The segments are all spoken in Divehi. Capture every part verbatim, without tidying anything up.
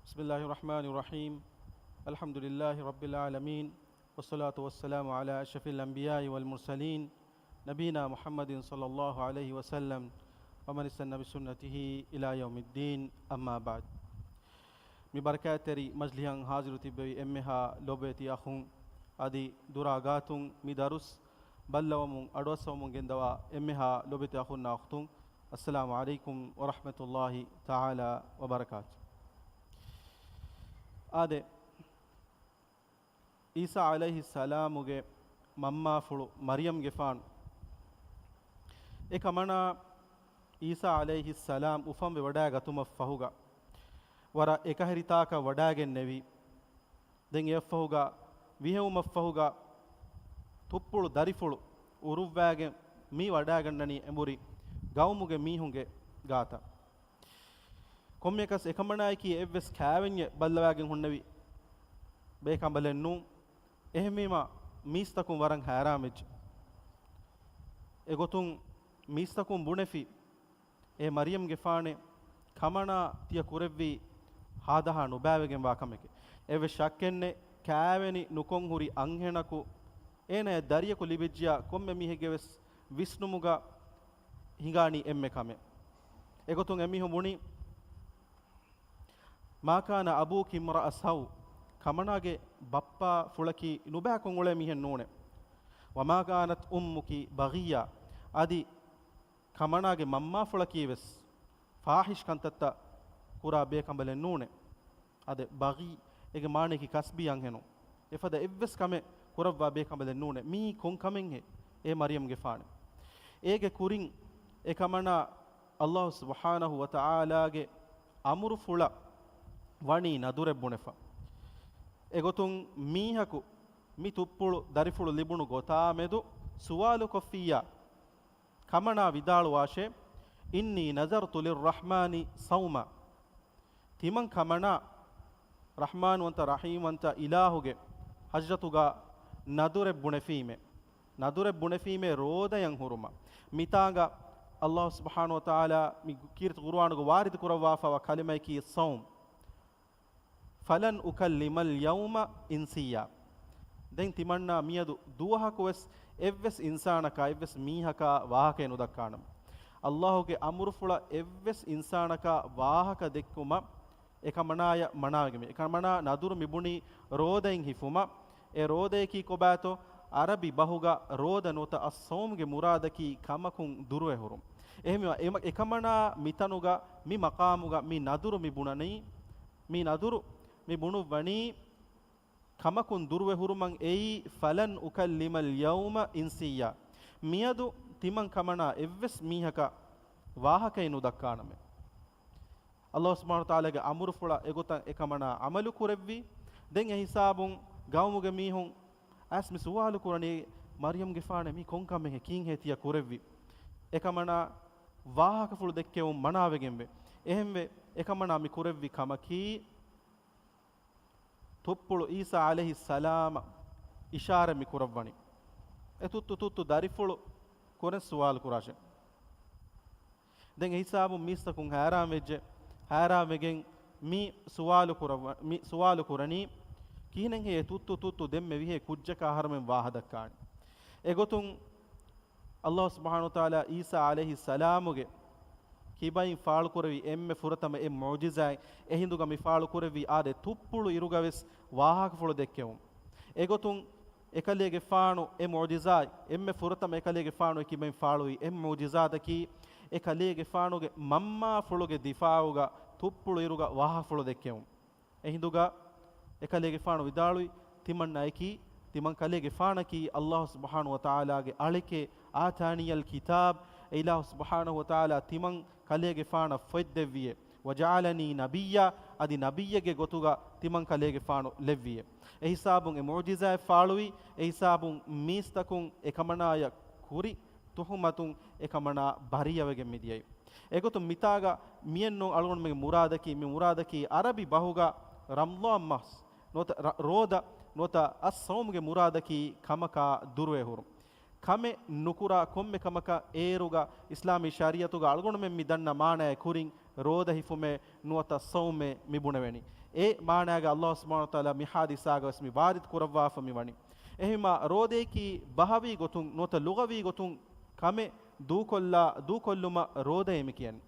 بسم الله الرحمن الرحيم. الحمد لله رب العالمين. والصلاة والسلام على أشرف الأنبياء والمرسلين نبينا محمد صلى الله عليه وسلم ومن استن بسنته إلى يوم الدين. أما بعد. މި ބަރަކާތްތެރި މަޖްލިހަށް ހާޒިރު ތިއްބެވި އެންމެހާ ލޮބުވެތި އަޚުން، އަދި ދުރާ ގާތުން މި ދަރުސް ބައްލަވަމުން އަޑުއައްސަވަމުން ގެންދަވާ އެންމެހާ ލޮބުވެތި އަޚުންނާ އުޚްތުން، އައްސަލާމު ޢަލައިކުމް ވަރަޙްމަތުﷲ ތަޢާލާ ވަބަރަކާތު. އާދެ، ޢީސާ ޢަލައިހިއްސަލާމުގެ މަންމާފުޅު މަރްޔަމްގެފާނު. އެކަމަނާ ޢީސާ ޢަލައިހިއްސަލާމް އުފަންވެ ވަޑައިގަތުމަށްފަހުގަ، ވަރަށް އެކަހެރިތާކަށް ވަޑައިގެންނެވި. ދެން އެއަށްފަހުގަ ވިހެއުމަށްފަހުގަ ތުއްޕުޅު ދަރިފުޅު އުރުއްވާގެން މި ވަޑައިގަންނަނީ އެނބުރި ގައުމުގެ މީހުންގެ ގާތަށް. ކޮންމެއަކަސް އެކަމަނާއަކީ އެއްވެސް ކާވެންޏެއް ބައްލަވާގެން ހުންނެވި ބޭކަނބަލެއް ނޫން. އެހެންވީމަ މީސްތަކުން ވަރަށް ހައިރާންވެއްޖެ. އެގޮތުން މީސްތަކުން ބުނެފި، އޭ މަރްޔަމްގެފާނެ، ކަމަނާ ތިޔަ ކުރެއްވީ ހާދަހާ ނުބައިވެގެންވާ ކަމެކޭ. އެއްވެސް ޝައްކެއްނެތް، ކާވެނި ނުކޮށް ހުރި އަންހެނަކު އޭނަޔަށް ދަރިޔަކު ލިބިއްޖިޔާ ކޮންމެ މީހެއްގެވެސް ވިސްނުމުގަ ހިނގާނީ އެންމެ ކަމެއް. އެގޮތުން އެމީހުން ބުނި، "ما كان أبوك امرأ سوء." ކަމަނާގެ ބައްޕާ ފުޅަކީ ނުބައިކޮށް އުޅޭ މީހެއް ނޫނޭ. "وما كانت أمك بغيا." އަދި ކަމަނާގެ މަންމާފުޅަކީވެސް ފާޙިޝް ކަންތައްތައް ކުރާ ބޭކަނބަލެއް ނޫނޭ. އާދެ، ބަޣީ، އޭގެ މާނަޔަކީ ކަސްބީ އަންހެނުން. އެފަދަ އެއްވެސް ކަމެއް ކުރައްވާ ބޭކަނބަލެއް ނޫނޭ. މިއީ ކޮން ކަމެއްހޭ؟ އޭ މަރްޔަމްގެފާނެ. އޭގެ ކުރިން އެކަމަނާ ﷲ ސުބްޙާނަހޫ ވަތަޢާލާގެ އަމުރުފުޅަށް ވަނީ ނަދުރެއް ބުނެފަ. އެގޮތުން މީހަކު މި ތުއްޕުޅު ދަރިފުޅު ލިބުނު ގޮތާމެދު ސުވާލުކޮށްފިއްޔާ، ކަމަނާ ވިދާޅުވާށޭ، "إني نذرت للرحمن صوما." ތިމަން ކަމަނާ ރަޙްމާންވަންތަ ރަޙީމްވަންތަ އިލާހުގެ ޙަޟްރަތުގަ ނަދުރެއް ބުނެފީމޭ. ނަދުރެއް ބުނެފީމޭ ރޯދަޔަށް ހުރުމަށް. މިތާނގަ ﷲ ސުބްޙާނަހޫ ވަތަޢާލާ މި ކީރިތި ޤުރުއާނުގަ ވާރިދު ކުރައްވާފައިވާ ކަލިމަޔަކީ ޞައުމް. "فلن أكلم اليوم إنسيا." ދެން ތިމަންނާ މިއަދު ދުވަހަކުވެސް އެއްވެސް އިންސާނަކާ، އެއްވެސް މީހަކާ ވާހަކައެއް ނުދައްކާނަން. ﷲގެ އަމުރުފުޅަށް އެއްވެސް އިންސާނަކާ ވާހަކަ ދެއްކުމަށް އެކަމަނާޔަށް މަނާވެގެންވޭ. އެކަމަނާ ނަދުރު މިބުނީ ރޯދައިން ހިފުމަށް. އެ ރޯދަޔަކީ ކޮބާތޯ؟ ޢަރަބި ބަހުގަ ރޯދަ ނުވަތަ އައްޞައުމްގެ މުރާދަކީ ކަމަކުން ދުރުވެ ހުރުން. އެހެންވީމަ، އެމަ-، އެކަމަނާ މިތަނުގަ މި މަޤާމުގަ މި ނަދުރު މި ބުނަނީ، މި ނަދުރު މި ބުނުއްވަނީ ކަމަކުން ދުރުވެ ހުރުމަށް އެއީ، "فلن أكلم اليوم إنسيا." މިއަދު ތިމަން ކަމަނާ އެއްވެސް މީހަކަށް ވާހަކައެއް ނުދައްކާނަމޭ. ﷲ ސުބްޙާނަހޫ ވަތަޢާލާގެ އަމުރުފުޅަށް އެގޮތަށް އެކަމަނާ ޢަމަލު ކުރެއްވި. ދެން އެ ހިސާބުން ގައުމުގެ މީހުން އައިސް މި ސުވާލު ކުރަނީ، "މަރްޔަމްގެފާނެ، މީ ކޮން ކަމެއްހޭ؟ ކީއްހޭ ތިޔަ ކުރެއްވީ؟" އެކަމަނާ ވާހަކަފުޅު ދެއްކެވުން މަނާވެގެންވޭ. އެހެންވެ، އެކަމަނާ މި ކުރެއްވި ކަމަކީ، ތުއްޕުޅު ޢީސާ ޢަލައިހިއްސަލާމަށް އިޝާރަތް މި ކުރައްވަނީ. އެ ތުއްތު ތުއްތު ދަރިފުޅު ކުރެން ސުވާލު ކުރާށޭ. ދެން އެ ހިސާބުން މީސްތަކުން ހައިރާން ވެއްޖެ. ހައިރާން ވެގެން މި ސުވާލު ކުރައްވަ-، މި ސުވާލު ކުރަނީ، ކިހިނެއްހޭ ތުއްތު ތުއްތު ދެންމެ ވިހޭ ކުއްޖަކާ އަހަރުމެން ވާހަ ދައްކާނީ؟ އެގޮތުން ﷲ ސުބްޙާނަހޫ ވަތަޢާލާ ޢީސާ ޢަލައިހިއްސަލާމުގެ ކިބައިން ފާޅުކުރެއްވި އެންމެ ފުރަތަމަ އެއް މުޢުޖިޒާއެއް. އެހިނދުގަ މި ފާޅުކުރެއްވީ އާދެ ތުއްޕުޅު އިރުގަވެސް ވާހަކަފުޅު ދެއްކެވުން. އެގޮތުން އެކަލޭގެފާނު އެ މުޢުޖިޒާތް، އެންމެ ފުރަތަމަ އެކަލޭގެފާނު އެ ކިބައިން ފާޅުވި އެއް މުޢުޖިޒާތަކީ، އެކަލޭގެފާނުގެ މަންމާފުޅުގެ ދިފާޢުގަ ތުއްޕުޅު އިރުގަ ވާހަކަފުޅު ދެއްކެވުން. އެހިނދުގަ އެކަލޭގެފާނު ވިދާޅުވި، ތިމަންނައަކީ، ތިމަން ކަލޭގެފާނަކީ ﷲ ސުބްޙާނަހޫ ވަތަޢާލާގެ އަޅެކޭ، آتاني الكتاب، އެ އިލާހު ސުބްޙާނަހޫ ވަތަޢާލާ ތިމަން ކަލޭގެފާނަށް ފޮތް ދެއްވިއޭ، وجعلني نبيا، އަދި ނަބިއްޔެއްގެ ގޮތުގަ ތިމަން ކަލޭގެފާނު ލެއްވިއޭ. އެ ހިސާބުން އެ މުޢުޖިޒާތް ފާޅުވި، އެ ހިސާބުން މީސްތަކުން އެކަމަނާޔަށް ކުރި ތުހުމަތުން އެކަމަނާ ބަރީއަވެގެން މިދިޔައީ. އެގޮތުން މިތާގަ މިއެއްނޫން އަޅުގަނޑުމެންގެ މުރާދަކީ، މި މުރާދަކީ ޢަރަބި ބަހުގަ ރަމަޟާން މަސް ނުވަތަ ރަ-، ރޯދަ ނުވަތަ އައްޞައުމްގެ މުރާދަކީ ކަމަކާ ދުރުވެ ހުރުން. ކަމެއް ނުކުރާ ކޮންމެ ކަމަކަށް އޭރުގަ އިސްލާމީ ޝަރީޢަތުގަ އަޅުގަނޑުމެން މި ދަންނަ މާނައެއް ކުރިން ރޯދަ ހިފުމޭ ނުވަތަ ޞައުމޭ މި ބުނެވެނީ. އެ މާނާގަ ﷲ ސުބްޙާނަހޫ ވަތަޢާލާ މި ޙާދިސާގަވެސް މި ވާރިދު ކުރައްވާފަ މި ވަނީ. އެހެންވީމާ ރޯދަޔަކީ ބަހަވީ ގޮތުން ނުވަތަ ލުޣަވީ ގޮތުން ކަމެއް ދޫކޮށްލާ، ދޫކޮށްލުމަށް ރޯދައޭ މި ކިޔަނީ.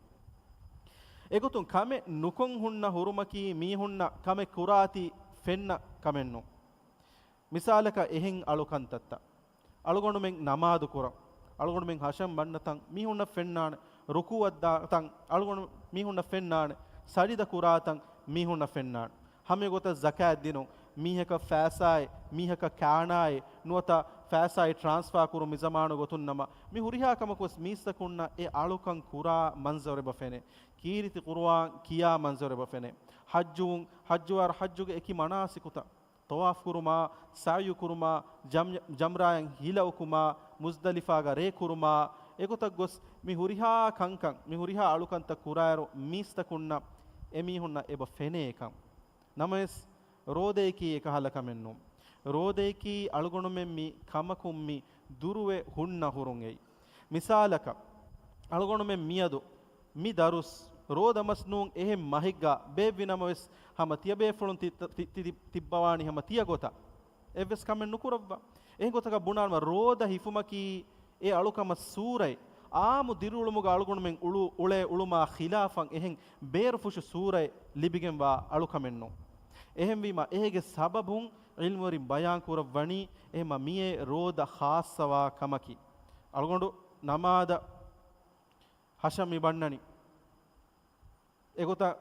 އެގޮތުން ކަމެއް ނުކޮށް ހުންނަ ހުރުމަކީ މީހުންނަށް ކަމެއް ކުރާތީ ފެންނަ ކަމެއް ނޫން. މިސާލަކަށް އެހެން އަޅުކަންތައްތައް. އަޅުގަނޑުމެން ނަމާދު ކުރަން. އަޅުގަނޑުމެން ހަށަން ބަންނަ ތަން މީހުންނަށް ފެންނާނެ. ރުކޫއަށްދާ ތަން އަޅުގަނޑު މީހުންނަށް ފެންނާނެ. ސަޖިދަ ކުރާ ތަން މީހުންނަށް ފެންނާނެ. ހަމަ އެގޮތަށް ޒަކާތް ދިނުން، މީހަކަށް ފައިސާއެއް، މީހަކަށް ކާނާއެއް، ނުވަތަ ފައިސާއެއް ޓްރާންސްފާ ކުރުން މި ޒަމާނު ގޮތުން ނަމަ، މި ހުރިހާ ކަމަކުވެސް މީސްތަކުންނަށް އެ އަޅުކަން ކުރާ މަންޒަރު އެބަ ފެނޭ. ކީރިތި ޤުރުއާން ކިޔާ މަންޒަރު އެބަ ފެނޭ. ޙައްޖުވުން، ޙައްޖުވާރު ޙައްޖުގެ އެކި މަނާސިކުތައް. ޠަވާފު ކުރުމާ، ސަޢްޔު ކުރުމާ، ޖަމް-، ޖަމްރާއަށް ހިލަ އުކުމާ، މުޒްދަލިފާގަ ރޭ ކުރުމާ، އެގޮތަށް ގޮސް މި ހުރިހާ ކަންކަން، މި ހުރިހާ އަޅުކަންތައް ކުރާއިރު މީސްތަކުންނަށް އެމީހުންނަށް އެބަ ފެނޭ ކަން. ނަމަވެސް، ރޯދަޔަކީ އެކަހަލަ ކަމެއް ނޫން. ރޯދަޔަކީ އަޅުގަނޑުމެން މި ކަމަކުން މި ދުރުވެ ހުންނަ ހުރުން އެއީ. މިސާލަކަށް، އަޅުގަނޑުމެން މިއަދު މި ދަރުސް ރޯދަމަސް ނޫން އެހެން މަހެއްގަ ބޭއްވި ނަމަވެސް، ހަމަ ތިޔަބޭފުޅުން ތި-، ތި-، ތި-، ތިއްބަވާނީ ހަމަ ތިޔަ ގޮތަށް. އެއްވެސް ކަމެއް ނުކުރައްވާ. އެހެން ގޮތަކަށް ބުނާނަމަ، ރޯދަ ހިފުމަކީ އެ އަޅުކަމަށް ސޫރަތް، އާއްމު ދިރިއުޅުމުގަ އަޅުގަނޑުމެން އުޅު-، އުޅޭ އުޅުމާ ޚިލާފަށް އެހެން ބޭރުފުށު ސޫރަތް ލިބިގެންވާ އަޅުކަމެއް ނޫން. އެހެންވީމަ، އޭގެ ސަބަބުން ޢިލްމުވެރިން ބަޔާން ކުރައްވަނީ، އެހެންމަ މިއޭ ރޯދަ ޚާއްޞަވާ ކަމަކީ. އަޅުގަނޑު ނަމާދަށް ހަށަން މި ބަންނަނީ. އެގޮތަށް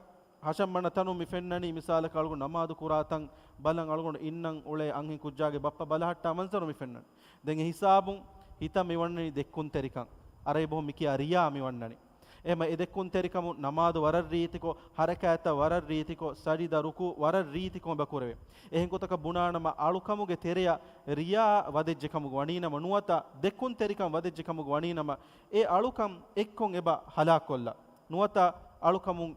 ހަށަން ބަންނަ ތަނުން މި ފެންނަނީ، މިސާލަކަށް އަޅުގަނޑު ނަމާދު ކުރާ ތަން ބަލަން، އަޅުގަނޑު އިންނަން އުޅޭ އަންހެން ކުއްޖާގެ ބައްޕަ ބަލަހައްޓާ މަންޒަރު މި ފެންނަނީ. ދެން އެ ހިސާބުން ހިތަށް މި ވަންނަނީ ދެއްކުންތެރިކަން. އަރަބި ބަހުން މި ކިޔާ ރިޔާ މި ވަންނަނީ. އެހެމަ އެ ދެއްކުންތެރިކަމުން ނަމާދު ވަރަށް ރީތިކޮށް، ޙަރަކާތްތައް ވަރަށް ރީތިކޮށް، ސަޖިދަ ރުކޫޢު ވަރަށް ރީތިކޮށް އެބަ ކުރެވޭ. އެހެން ގޮތަކަށް ބުނާނަމަ، އަޅުކަމުގެ ތެރެއަށް ރިޔާ ވަދެއްޖެ ކަމުގަ ވަނީނަމަ، ނުވަތަ ދެއްކުންތެރިކަން ވަދެއްޖެ ކަމުގަ ވަނީނަމަ، އެ އަޅުކަން އެއްކޮށް އެބަ ހަލާކުކޮށްލާ. ނުވަތަ އަޅުކަމުން،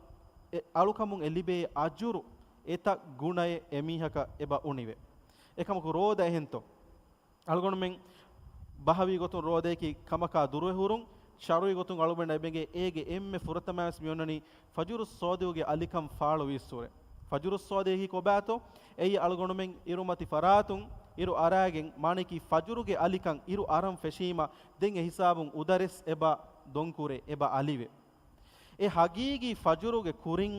އެ އަޅުކަމުން އެ ލިބޭ އަޖުރު އެތައް ގުނައެއް އެމީހަކަށް އެބަ އުނިވޭ. އެކަމަކު ރޯދަ އެހެންތޯ؟ އަޅުގަނޑުމެން ބަހަވީ ގޮތުން ރޯދައަކީ ކަމަކާ ދުރުވެ ހުރުން، ޝަރުޢީ ގޮތުން އަޅުގަނޑަށް އެބައިނގޭ އޭގެ އެންމެ ފުރަތަމަވެސް މިއޮންނަނީ ފަޖުރު ޞާދިޤުގެ އަލިކަން ފާޅުވީއްސުރެ. ފަޖުރު ޞާދިޤަކީ ކޮބާތޯ؟ އެއީ އަޅުގަނޑުމެން އިރުމަތި ފަރާތުން އިރު އަރާގެން، މާނައަކީ ފަޖުރުގެ އަލިކަން އިރު އަރަން ފެށީމަ، ދެން އެ ހިސާބުން އުދަރެސް އެބަ ދޮންކުރޭ، އެބަ އަލިވޭ. އެ ހަގީގީ ފަޖުރުގެ ކުރިން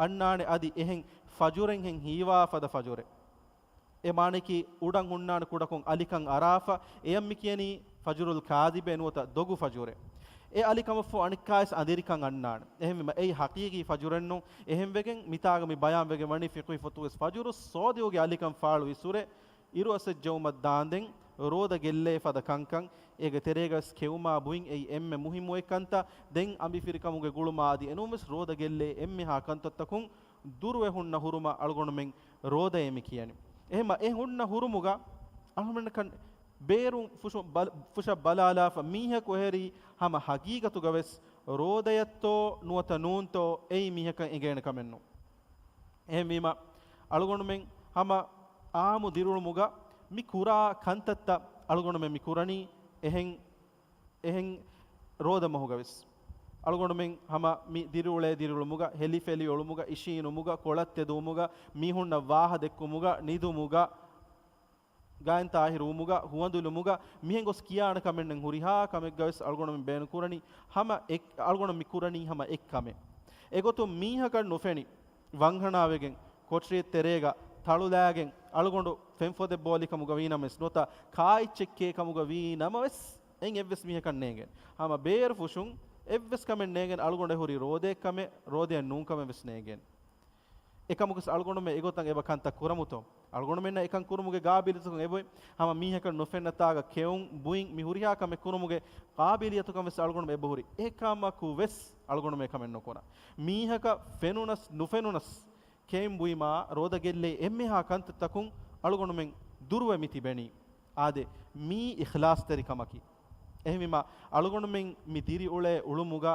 އަންނާނެ އަދި އެހެން ފަޖުރެއްހެން ހީވާ ފަދަ ފަޖުރެއް. އެ މާނައަކީ އުޑަން ހުންނާނެ ކުޑަކޮށް އަލިކަން އަރާފަ، އެޔަށް މި ކިޔަނީ ފަޖުރުލް ކާޛިބޭ ނުވަތަ ދޮގު ފަޖުރޭ. އެ އަލިކަމަށްފަހު އަނެއްކާވެސް އަނދިރިކަން އަންނާނެ. އެހެންވީމަ އެއީ ހަޤީޤީ ފަޖުރެއްނޫން. އެހެންވެގެން މިތާގަ މި ބަޔާންވެގެން ވަނީ ފިޤުހީ ފޮތުގަވެސް ފަޖުރު ޞާދިޤުގެ އަލިކަން ފާޅުވިއްސުރެ، އިރުއައްސައްޖެއްވުމަށް ދާންދެން ރޯދަ ގެއްލޭ ފަދަ ކަންކަން، އޭގެ ތެރޭގަވެސް ކެއުމާ ބުއިން އެއީ އެންމެ މުހިއްމު އެއްކަންތައް. ދެން އަނބިފިރިކަމުގެ ގުޅުމާ އަދި އެނޫންވެސް ރޯދަ ގެއްލޭ އެންމެހާ ކަންތައްތަކުން ދުރުވެ ހުންނަ ހުރުމަށް އަޅުގަނޑުމެން ރޯދައޭ މި ކިޔަނީ. އެހެމަ އެ ހުންނަ ހުރުމުގަ އަޅުގަނޑަކަށް ބޭރުން ފުށު ބަލ-، ފުށަށް ބަލާލާފަ މީހަކު އެހެރީ ހަމަ ހަގީގަތުގަވެސް ރޯދަޔަށްތޯ ނުވަތަ ނޫންތޯ އެއީ މީހަކަށް އެނގޭނެ ކަމެއްނޫން. އެހެންވީމަ، އަޅުގަނޑުމެން ހަމަ އާއްމު ދިރިއުޅުމުގަ މި ކުރާ ކަންތައްތައް އަޅުގަނޑުމެން މި ކުރަނީ އެހެން، އެހެން ރޯދަމަހުގަވެސް. އަޅުގަނޑުމެން ހަމަ މި ދިރިއުޅޭ ދިރިއުޅުމުގަ، ހެލިފެލި އުޅުމުގަ، އިށީނުމުގަ، ކޮޅަށް ތެދުވުމުގަ، މީހުންނަށް ވާހަ ދެއްކުމުގަ، ނިދުމުގަ، ގާތް ތާހިރުވުމުގަ، ހުވަނދުލުމުގަ، މިހެން ގޮސް ކިޔާނެ ކަމެއްނެތް. ހުރިހާ ކަމެއްގަވެސް އަޅުގަނޑުމެން ބޭނުން ކުރަނީ ހަމަ އެއް، އަޅުގަނޑު މި ކުރަނީ ހަމަ އެއް ކަމެއް. އެގޮތުން މީހަކަށް ނުފެނި ވަންހަނާވެގެން، ކޮޓަރިއެއް ތެރޭގަ ތަޅުލާގެން، އަޅުގަނޑު ފެންފޮދެއް ބޯލި ކަމުގަ ވީނަމަވެސް، ނުވަތަ ކާއެއްޗެއް ކޭ ކަމުގަ ވީ ނަމަވެސް، އެއް އެއްވެސް މީހަކަށް ނޭނގެން. ހަމަ ބޭރު ފުށުން އެއްވެސް ކަމެއް ނޭނގެން، އަޅުގަނޑެއް ހުރީ ރޯދައެއްކަމެއް، ރޯދައެއް ނޫންކަމެއް ވެސް ނޭނގެން. އެކަމަކުސް އަޅުގަނޑުމެ އެގޮތަށް އެބަ ކަންތައް ކުރަމުތޯ؟ އަޅުގަނޑުމެންނަށް އެކަން ކުރުމުގެ ގާބިލިއްޔަތުކަން އެބޮތް. ހަމަ މީހަކަށް ނުފެންނަ ތާގަ ކެއުން، ބުއިން، މި ހުރިހާ ކަމެއް ކުރުމުގެ ގާބިލިއްޔަތުކަން ވެސް އަޅުގަނޑުމެ އެބަހުރި. އެކަމަކު ވެސް އަޅުގަނޑުމެ އެކަމެއް ނުކުރާ. މީހަކަށް ފެނުނަސް ނުފެނުނަސް، ކެއިން ބުއިމާ ރޯދަ ގެއްލޭ އެންމެހާ ކަންތައްތަކުން އަޅުގަނޑުމެން ދުރުވެ މި ތިބެނީ. އާދެ، މީ އިޚްލާޞްތެރި ކަމަކީ. އެހެންވީމާ، އަޅުގަނޑުމެން މި ދިރިއުޅޭ އުޅުމުގަ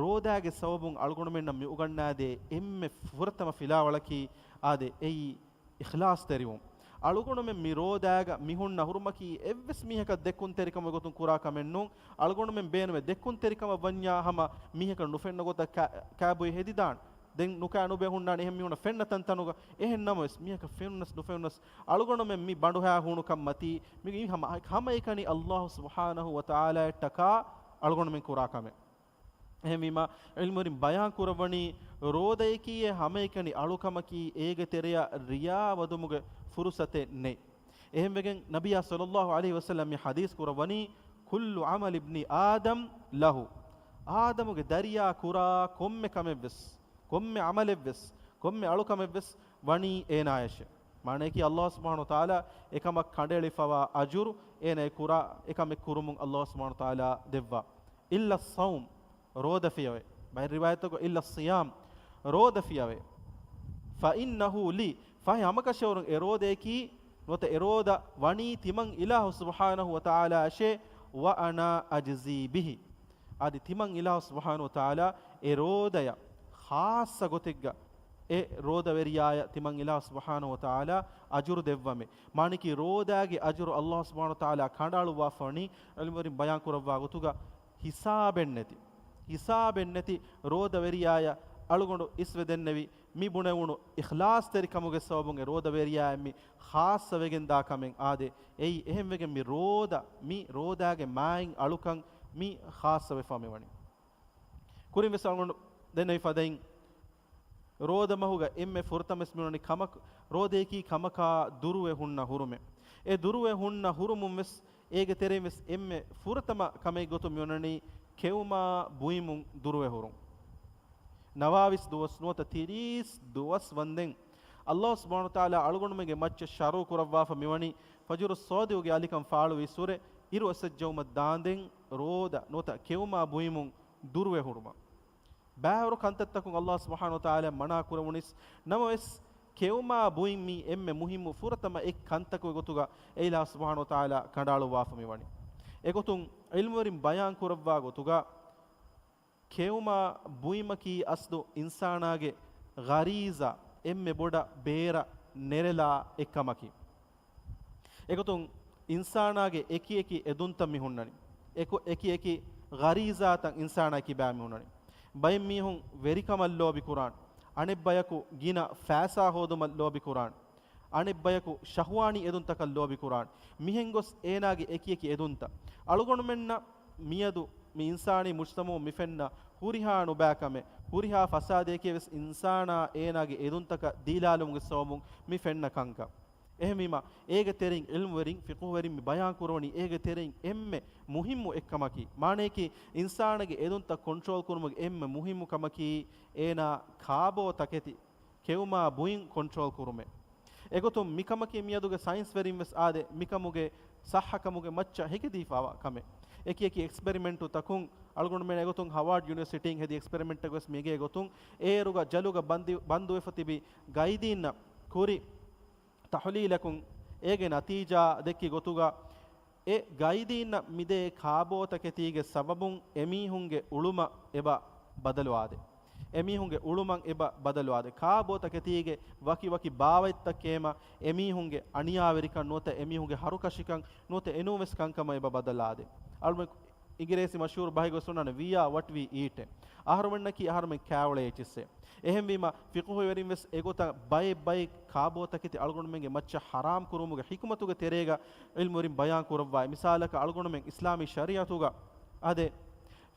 ރޯދާގެ ސަބަބުން އަޅުގަނޑުމެންނަށް މި އުގަންނާދޭ އެންމެ ފުރަތަމަ ފިލާވަޅަކީ، އާދެ، އެއީ އިޚްލާޞްތެރިވުން. އަޅުގަނޑުމެން މި ރޯދާގަ މި ހުންނަ ހުރުމަކީ އެއްވެސް މީހަކަށް ދެއްކުންތެރިކަމުގެ ގޮތުން ކުރާ ކަމެއް ނޫން. އަޅުގަނޑުމެން ބޭނުމޭ ދެއްކުންތެރިކަމަށް ވަންޏާ ހަމަ މީހަކަށް ނުފެންނަ ގޮތަށް ކާ-، ކާބޮއި ހެދިދާނެ. ދެން ނުކާ ނުބޭ ހުންނާނެ އެހެން މީހުންނަށް ފެންނަ ތަންތަނުގަ. އެހެން ނަމަވެސް މީހަކަށް ފެނުނަސް ނުފެނުނަސް އަޅުގަނޑުމެން މި ބަނޑުހާ ހޫނުކަން މަތީ މި ހަމަ، ހަމައެކަނި އައްލާހު ސުބްޙާނަހު ވަތަޢާލާއަށްޓަކާ އަޅުގަނޑުމެން ކުރާ ކަމެއް. އެހެންވީމާ، ޢިލްމުވެރިން ބަޔާން ކުރައްވަނީ، ރޯދައަކީ ހަމައެކަނި އަޅުކަމަކީ އޭގެ ތެރެއަށް ރިޔާ ވަދުމުގެ ފުރުޞަތެއް ނެތް. އެހެންވެގެން ނަބިއްޔާ ޞައްލައްލާހު ޢަލައިހި ވަސައްލަމް މި ޙަދީޘް ކުރައްވަނީ، "كل عمل ابن آدم له." އާދަމުގެ ދަރިޔާ ކުރާ ކޮންމެ ކަމެއްވެސް، ކޮންމެ ޢަމަލެއްވެސް، ކޮންމެ އަޅުކަމެއްވެސް ވަނީ އޭނާޔަށޭ. މާނަޔަކީ، އައްލާހު ސުބްޙާނަހު ވަތަޢާލާ އެކަމަށް ކަނޑައެޅިފަވާ އަޖުރު، އޭނާ އެ ކުރާ އެކަމެއް ކުރުމުން އައްލާހު ސުބްޙާނަހު ވަތަޢާލާ ދެއްވާ. "إلا الصوم." ރޯދަ ފިޔަވައި. ބައެއް ރިވާޔަތްތަކު "إلا الصيام." ރޯދަ ފިޔަވައި. "فإنه لي." ފަހެ ހަމަކަށަވަރުން އެ ރޯދައަކީ ނުވަތަ އެ ރޯދަ ވަނީ ތިމަން އިލާހު ސުބްޙާނަހު ވަތަޢާލާއަށޭ، "وأنا أجزي به." އަދި ތިމަން އިލާހު ސުބްޙާނަހު ވަތަޢާލާ އެ ރޯދަޔަށް ޚާއްޞަ ގޮތެއްގަ އެ ރޯދަވެރިޔާޔަށް ތިމަން އިލާހު ސުބްޙާނަހު ވަތަޢާލާ އަޖުރު ދެއްވަމޭ. މާނަޔަކީ، ރޯދާގެ އަޖުރު އައްލާހު ސުބްޙާނަހު ވަތަޢާލާ ކަނޑައަޅުއްވާފަވަނީ، ޢިލްމުވެރިން ބަޔާން ކުރައްވާ ގޮތުގަ، ހިސާބެއްނެތި، ހިސާބެއްނެތި ރޯދަވެރިޔާޔަށް އަޅުގަނޑު އިސްވެ ދެންނެވި މި ބުނެވުނު އިޚްލާޞްތެރިކަމުގެ ސަބަބުން އެ ރޯދަވެރިޔާއަށް މި ޚާއްޞަވެގެން ދާ ކަމެއް އާދެ. އެއީ އެހެންވެގެން މި ރޯދަ، މި ރޯދާގެ މާތް އަޅުކަން މި ޚާއްޞަވެފަ މިވަނީ. ކުރިން ވެސް އަޅުގަނޑު ދެންނެވި ފަދައިން، ރޯދަ މަހުގަ އެންމެ ފުރަތަމަ ވެސް މިވަނީ ކަމަކު، ރޯދައަކީ ކަމަކާ ދުރުވެ ހުންނަ ހުރުމެއް. އެ ދުރުވެ ހުންނަ ހުރުމުން ވެސް އޭގެ ތެރެއިން ވެސް އެންމެ ފުރަތަމަ ކަމެއް ގޮތުން މިވަނީ ކެއުމާ ބުއިމުން ދުރުވެ ހުރުން. ނަވާވީސް ދުވަސް ނުވަތަ ތިރީސް ދުވަސް ވަންދެން އައްލާހު ސުބްޙާނަހު ވަތަޢާލާ އަޅުގަނޑުމެންގެ މައްޗަށް ޝަރުޢު ކުރައްވާފަ މިވަނީ ފަޖުރު ޞާދިޤުގެ އަލިކަން ފާޅުވި އިސުރެ އިރު އައްސައްޖައުމަށް ދާންދެން ރޯދަ ނުވަތަ ކެއުމާ ބުއިމުން ދުރުވެ ހުރުމަށް. ބައިވަރު ކަންތައްތަކުން އައްލާހު ސުބްޙާނަހު ވަތަޢާލާ މަނާ ކުރެވުނީސް ނަމަވެސް، ކެއުމާ ބުއިން މީ އެންމެ މުހިއްމު ފުރަތަމަ އެއް ކަންތަކުގެ ގޮތުގަ އެ އިލާހު ސުބްޙާނަހު ވަތަޢާލާ ކަނޑައަޅުއްވާފަ މިވަނީ. އެގޮތުން ޢިލްމުވެރިން ބަޔާން ކުރައްވާ ގޮތުގަ، ކެއުމާ ބުއިމަކީ އަސްލު އިންސާނާގެ ޣަރީޒާ އެންމެ ބޮޑަށް ބޭރަށް ނެރެލާ އެއްކަމަކީ. އެގޮތުން އިންސާނާގެ އެކިއެކި އެދުންތައް މި ހުންނަނީ. އެކު-، އެކިއެކި ޣަރީޒާތައް އިންސާނާ ކިބާ މި ހުންނަނީ. ބައެއް މީހުން ވެރިކަމަށް ލޯބި ކުރާން. އަނެއްބަޔަކު ގިނަ ފައިސާ ހޯދުމަށް ލޯބި ކުރާން. އަނެއްބަޔަކު ޝަހުވާނީ އެދުންތަކަށް ލޯބި ކުރާން. މިހެން ގޮސް އޭނާގެ އެކިއެކި އެދުންތައް. އަޅުގަނޑުމެންނަށް މިއަދު މި އިންސާނީ މުޖްތަމަޢުން މި ފެންނަ ހުރިހާ ނުބައިކަމެއް، ހުރިހާ ފަސާދަޔަކީ ވެސް އިންސާނާ އޭނާގެ އެދުންތަކަށް ދީލާލުމުގެ ސަބަބުން މި ފެންނަ ކަންކަން. އެހެންވީމަ، އޭގެ ތެރެއިން ޢިލްމުވެރިން، ފިޤުހުވެރިން މި ބަޔާން ކުރަވަނީ އޭގެ ތެރެއިން އެންމެ މުހިއްމު އެއްކަމަކީ، މާނަޔަކީ އިންސާނާގެ އެދުންތައް ކޮންޓްރޯލް ކުރުމުގެ އެންމެ މުހިއްމު ކަމަކީ އޭނާ ކާބޯ ތަކެތި ކެއުމާ ބުއިން ކޮންޓްރޯލް ކުރުމޭ. އެގޮތުން މިކަމަކީ މިއަދުގެ ސައިންސްވެރިން ވެސް އާދެ، މިކަމުގެ ޞައްޙަކަމުގެ މައްޗަށް ހެކިދީފާވާ ކަމެއް. އެކި އެކި އެކްސްޕެރިމެންޓު ތަކުން އަޅުގަނޑުމެން އެގޮތުން ހާވާޑް ޔުނިވަރސިޓީން ހެދި އެކްސްޕެރިމެންޓެއް ވެސް މިގޭ ގޮތުން އޭރުގަ ޖަލުގަ ބަންދި-، ބަންދުވެފަ ތިބި ގައިދީންނަށް ކުރި ތަޙުލީލަކުން އޭގެ ނަތީޖާ ދެއްކި ގޮތުގަ، އެ ގައިދީންނަށް މިދޭ ކާބޯތަކެތީގެ ސަބަބުން އެމީހުންގެ އުޅުމަށް އެބަ ބަދަލުވާދޭ. އެމީހުންގެ އުޅުމަށް އެބަ ބަދަލުވާދޭ. ކާބޯތަކެތީގެ ވަކި ވަކި ބާވަތްތައް ކޭމަ އެމީހުންގެ އަނިޔާވެރިކަން ނުވަތަ އެމީހުންގެ ހަރުކަށިކަން ނުވަތަ އެނޫންވެސް ކަންކަމަށް އެބަ ބަދަލާދޭ. އަޅުމެ އިނގިރޭސި މަޝްހޫރު ބަހެއް ގޮސް ވަންނާނެ، "We are what we eat." އަހަރުމެންނަކީ އަހަރުމެން ކާއުޅޭ އެއްޗިއްސޭ. އެހެންވީމަ، ފިޤުހުވެރިން ވެސް އެގޮތަށް ބައެއް ބައެއް ކާބޯތަކެތި އަޅުގަނޑުމެންގެ މައްޗަށް ޙަރާމް ކުރުމުގެ ޙިކުމަތުގެ ތެރޭގަ ޢިލްމުވެރިން ބަޔާން ކުރައްވާ. މިސާލަކަށް، އަޅުގަނޑުމެން އިސްލާމީ ޝަރީޢަތުގަ އާދެ،